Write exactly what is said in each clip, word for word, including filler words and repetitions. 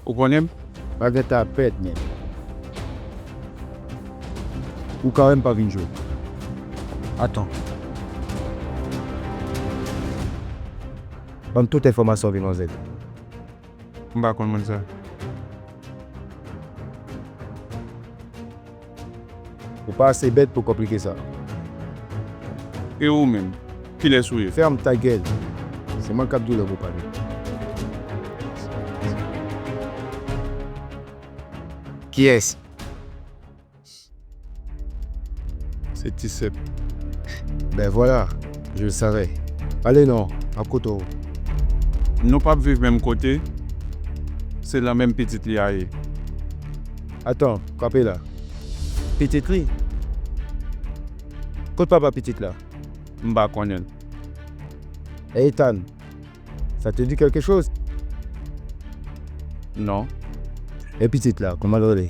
Ou konnen m? Pa gen ta pèt, men. Ou ka wè m pa vin jwe. Atann. Ban m tout enfòmasyon w vin manzè. M pa konn moun sa. Ou pa ase bèt pou konplike sa. E ou menm, kilès ou ye? Fèm ta gèl. Se mwen k ap di w lè pou pale. Kiyès? Se Ti Sèp. Ben voilà, je le savais. Ale non, m ap koute w. Nou p ap viv menm kote, se lan menm pitit li a ye. Atann, kanpe la. Pitit li? Kot papa pitit la? M pa konnen l. Ethan, ça te dit quelque chose? Non. E pitit la, kòman l rele?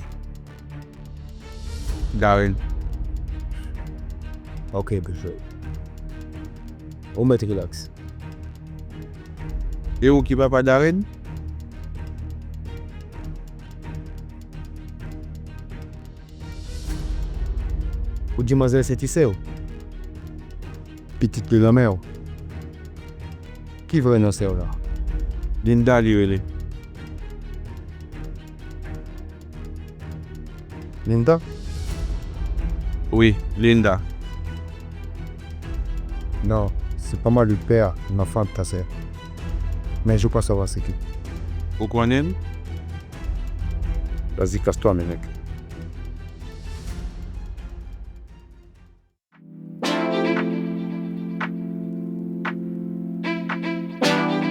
Darren. Ok, bèl jwèt. Ou mèt rilaks. E ou ki papa Darren? Ou di manzè se ti sè w? Pitit li lanmè w? Ki vrè non sè w la? Linda li rele. Linda? Wi, Linda. Non, c'est pas moi le père de l'enfant de ta sœur. Mais je crois savoir c'est qui. Ou konnen l? Vas-y, casse-toi, mec.